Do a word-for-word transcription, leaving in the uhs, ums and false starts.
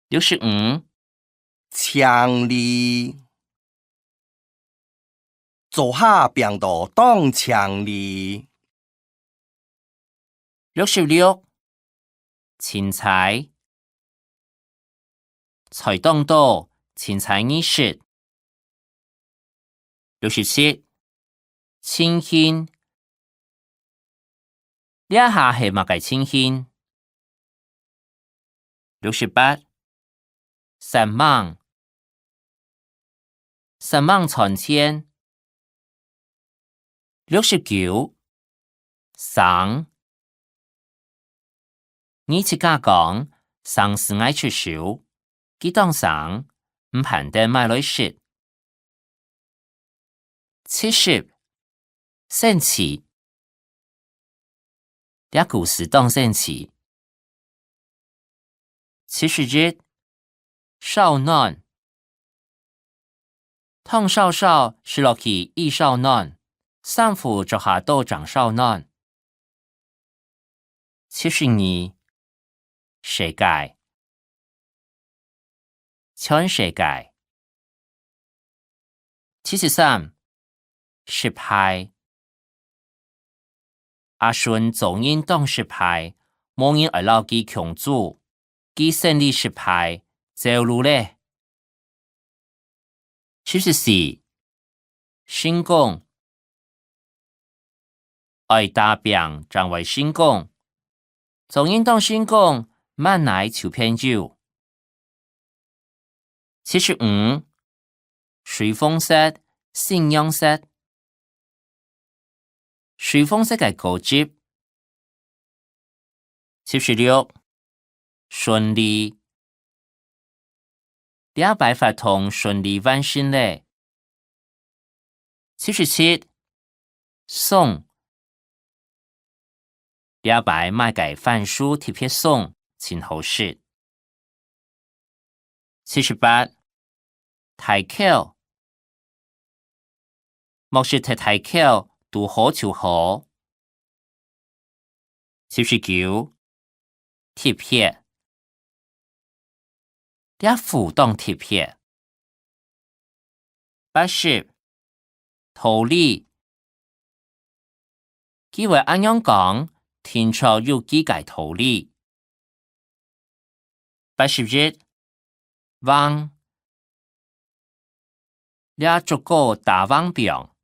六十五，青綠。灶下拚到當青綠。六十六，凊彩。菜當多，凊彩你食。六十七，情形。這下係麼个情形？六十八，煞猛。煞猛賺錢。六十九，生。你自家講，生使𠊎出手，佢當生，毋盼得買來食。七十，生趣。這故事當生趣。七十一，燒暖。湯燒燒，食落去異燒暖，衫褲著下都正燒暖。七十二，世界。全世界。七十三，失敗。阿順做人當失敗，無人愛摎佢共做，佢生理失敗，走路咧。七十四，成功。 愛打拚正會成功，做人當成功，滿哪就朋友。七十五，水紅色，新樣式。水紅色个果汁。七十六，順利。 這擺活動順利完成咧。七十七，鬆。這擺買个番薯特別鬆，真好食。七十八，大箍。 莫食忒大箍，堵好就好。七十九，特別。這壺當特別。八十，道理。佢會恁樣講，定著有佢个道理。 八十一，橫。這竹篙打橫放，